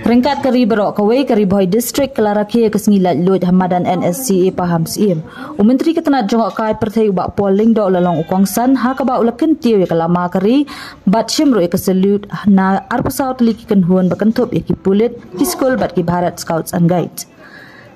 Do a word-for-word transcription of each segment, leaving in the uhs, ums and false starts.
Ryngkat ka ri baroh, kawei ka Ri Bhoi District ka la rakhe ka sngi laitluid ha madan N S C A Pahamsyiem. U Myntri ka tnat jngohkai pyrthei u Bah Paul Lyngdoh u la long u kongsan ha kaba u la kyntiew ïa ka lama ka ri bad shim ruh ïa ka salute na arphew saw tylli ki kynhun ba kynthup ïa ki pulit, ki skul bad ki Bharat Scouts and Guides.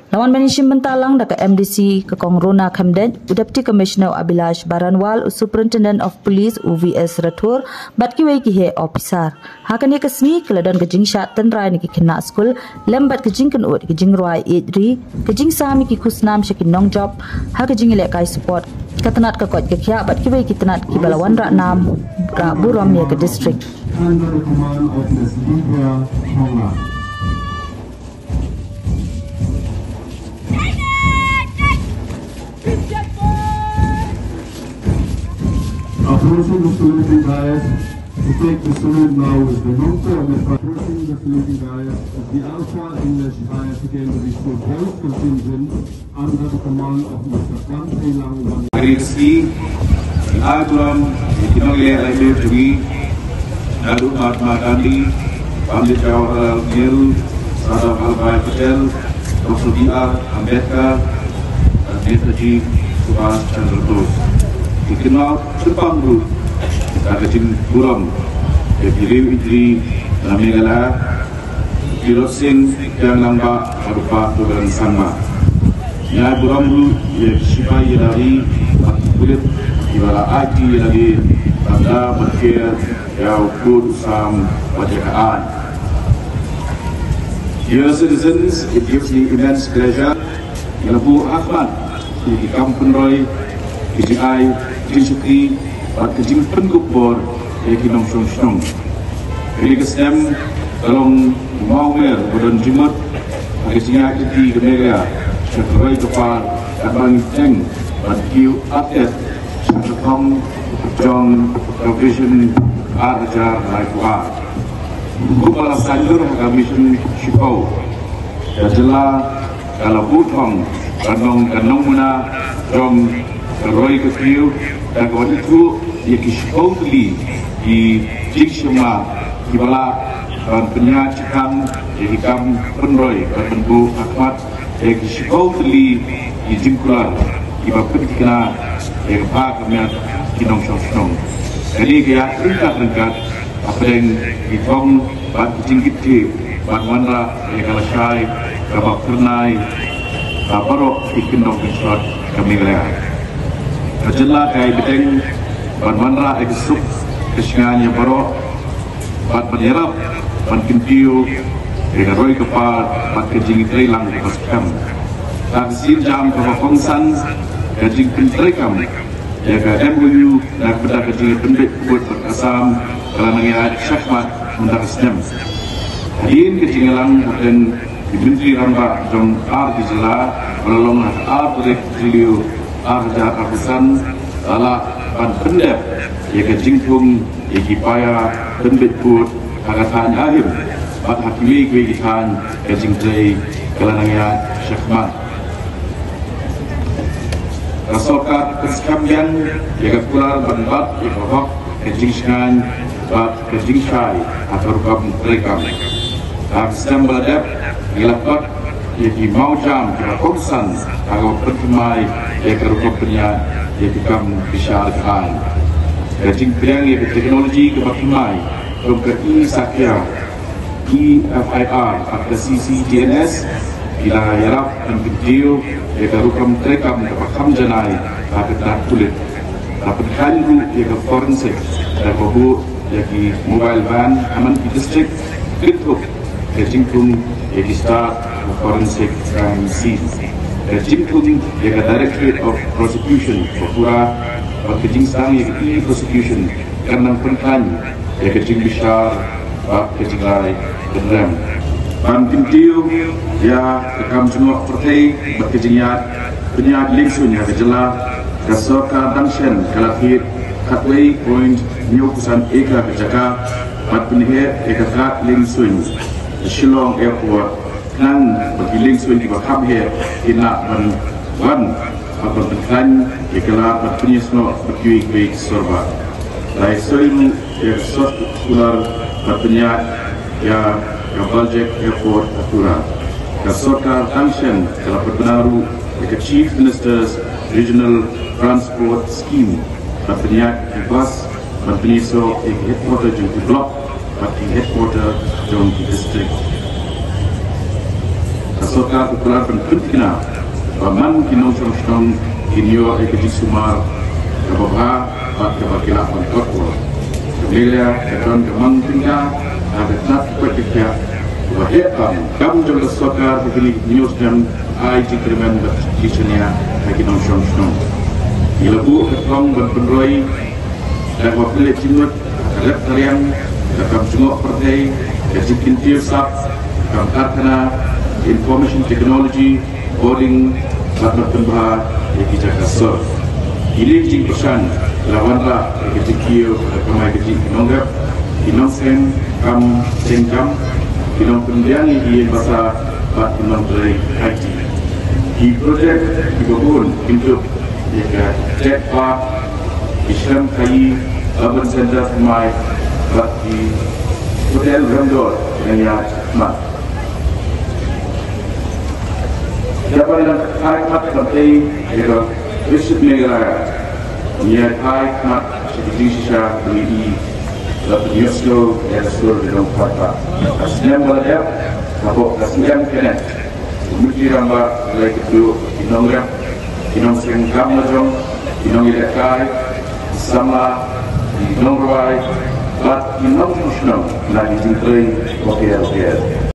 La wan ban ïashim bynta lang da ka M D C ka Kong Rona Khymdeit, u Deputy Commissioner u Abhilash Baranwal, u Superintendent of Police u V S Rathore bad kiwei ki heh ophisar. Ha kane ka sngi ka la don ka jingshad tynrai na ki khynnah skul lem bad ka jingkynnoh ka jingrwai ïeit ri, ka jingsam ïa ki khusnam sha ki nongjop ha ka jingïalehkai support ka tnat ka koit ka khiah bad kiwei ki tnat kiba la wanrah nam rah burom ïa ka district. Under the command of Miss Livia Thongla. Approaching the solemnity dais to take the salute now is the Nongpoh Myntri. Approaching the saluting dais is the Alpha English Higher Secondary School Boys Contingent under the command of Mister Pan Thei Lang Wan. Grade C, Agram, Kinong Lea Raidu Juri, Nadu Mahatma Gandhi, Pandit Jawaharlal Nehru, Sardar Vallabhbhai Patel, Doctor B R Ambedkar, Netaji Subhash Chandra Bose. Ki kynmaw tyrpang ruh da ka jingburom ïa ki riew ïeid na Meghalaya, Tirot Sing Kiang Nangbah bad u Bah Dogan Sangma. Ngi ai burom ruh ïa ki shipai ïa la ri bad ki pulit kiba la aiti ïa la ri bad da bad kiar ïa u kut u sam bad ïa ka aiñ. Dear citizens, it gives me immense pleasure. Ngi la buh ha khmat ïa ki kam pynroi, ki jingai jingshakri bad ki jingpynkup bor ïa ki nongshong shnong. Kane ka snem ka long u mawmer ba don jingmut ha ka jingïaid lynti ka Meghalaya sha ka roi ka par, katba ngi teng ban kiew artet sha ka thong jong ka Vision ar hajar laiphew ar. Kumba la saiñdur ha ka Mission Shiphew, ka jylla ka la buh thong ban long ka nongmuna jong ka roi ka kiew da kaba ithuh ïa ki shiphew tylli ki jingshemla kiba lah ban pynïaid shikam ïa ki kam pynroi bad pynbuh ha khmat ïa ki shiphew tylli ki jingkular kiba pynthikna ïa ka bha ka miat ki nongshong shnong. Kane ka ïaid ryngkat ryngkat hapdeng ki thong bad ki jingkitkhlieh ban wanrah ïa ka lashai kaba phyrnai ha baroh ki kyndong kynshot ka Meghalaya. Ka jylla ka ai bteng ban wanrah ïa ka suk ka sngewbha ïa baroh bad ban ïarap ban kyntiew ïa ka roi ka par bad ka jingtreilang kaba skhem. Ha ka ksiar jam kaba kongsan, ka jingpyntreikam ïa ka M O U na ka bynta ka jingpynbeit pud bad Assam ka la nang ïaid shakhmat mynta ka snem. Hadien ka jingïalang hapdeng ki myntri rangbah jong ar ki jylla ba la long ha ka ar tarik Jylliew ar hajar arphew san, la lah ban pyndep ïa ka jingthung ïa ki paia pynbeit pud ha ka thaiñ Ahim bad ha kiwei kiwei ki thaiñ. Ka jingtrei ka la nang ïaid shakhmat. Ka sorkar ka pynskhem biang ïa ka kular ban bat ïa ka hok, ka jingshngaiñ bad ka jingshai ha ka rukom treikam. Ha ka snem ba la dep ngi la kot ïa ki mawjam kiba kongsan ha kaba pynthymmai ïa ka rukom pynïaid ïa ki kam bishar ka aiñ. Ka jingpdiang ïa ka teknoloji kaba thymmai kum ka e-Sakya, e-F I R bad ka C C T N S ki la ïarap ban kyntiew ïa ka rukom treikam kaba kham janai ha ka tnat pulit. La pynkhlaiñ ruh ïa ka forensic da kaba buh ïa ki mobile van ha man ki district, kynthup ka jingthung ïa ki stad ka forensic crime scene. Ka jingthung ïa ka Directorate of Prosecution ba pura bad ka jingsdang ïa ka e-prosecution kan nang pynkhlaiñ ïa ka jingbishar bad ka jingrai pynrem. Ban kyntiew ïa ka kam jngoh pyrthei bad ka jingïaid pynïaid liengsuiñ ha ka jylla, ka sorkar dang shen ka la thied khatwei point hynñiewphew san acre ka jaka bad pynheh ïa ka tnat liengsuiñ Shillong Airport, khnang ba ki liengsuiñ kiba kham heh kin lah ban wan bad ban pynkhlaiñ ïa ka lad bad pynïasnoh bad kiwei kiwei ki sorbah. La ïasoi ruh ïa ka sot kular Bad pynïaid ïa ka Baljek Airport ha Tura. Ka sorkar tang shen ka la pynbna ruh ïa ka Chief Minister's Regional Transport Scheme bad pynïaid ki bus ban pynïasoh ïa ki headquarter jong ki block bad ki headquarter jong ki district. Ka sorkar ka kular ban pynthikna ba man ki nongshong shnong kin ïoh ïa ka jingsumar kaba bha bad kaba ki lah ban kot por. Ka Meghalaya ka don ka mang tyngka ha ka tnat ka koit ka khiah kaba heh bam kam jong ka sorkar ha kine ki hynñiew snem, ai jingkyrmen bad jingshaniah ha ki nongshong shnong. Ngi la buh ka thong ban pynroi da kaba pynleit jingmut ha ka rep ka riang, ka kam jngoh pyrthei, ka jingkyntiew sap, ka kam karkhana, information technology, coding, bad ban pynbha ïa ki jaka sor. Kine ki jingkyrshan ki la wanrah ïa ka jingkiew ka kamai kajih ki nongrep, ki nongseng kam seng kam, ki nongpynbiang ïa ki ïing basa bad ki nongtrei I T. Ki projek kiba bun kin tuh ïa ka Tech Park, ki shlem khaïi, urban center thymmai bad ki hotel rem dor nang ïa khmat. Ïa ba nang khmat ban tei ïa ka Visit Meghalaya. Ïa khmat sha ki jingshisha ba ngi i la pynïohsngew ïa ka sur ka jong ka. Ka snem ba la dep, hapoh ka snem kane, u Myntri Rangbah u la ïakynduh ki nongrep, ki nongseng kam la jong, ki nongïalehkai, ki samla, ki nongrwai bad ki nongshong shnong na ki jingtrei bapher bapher.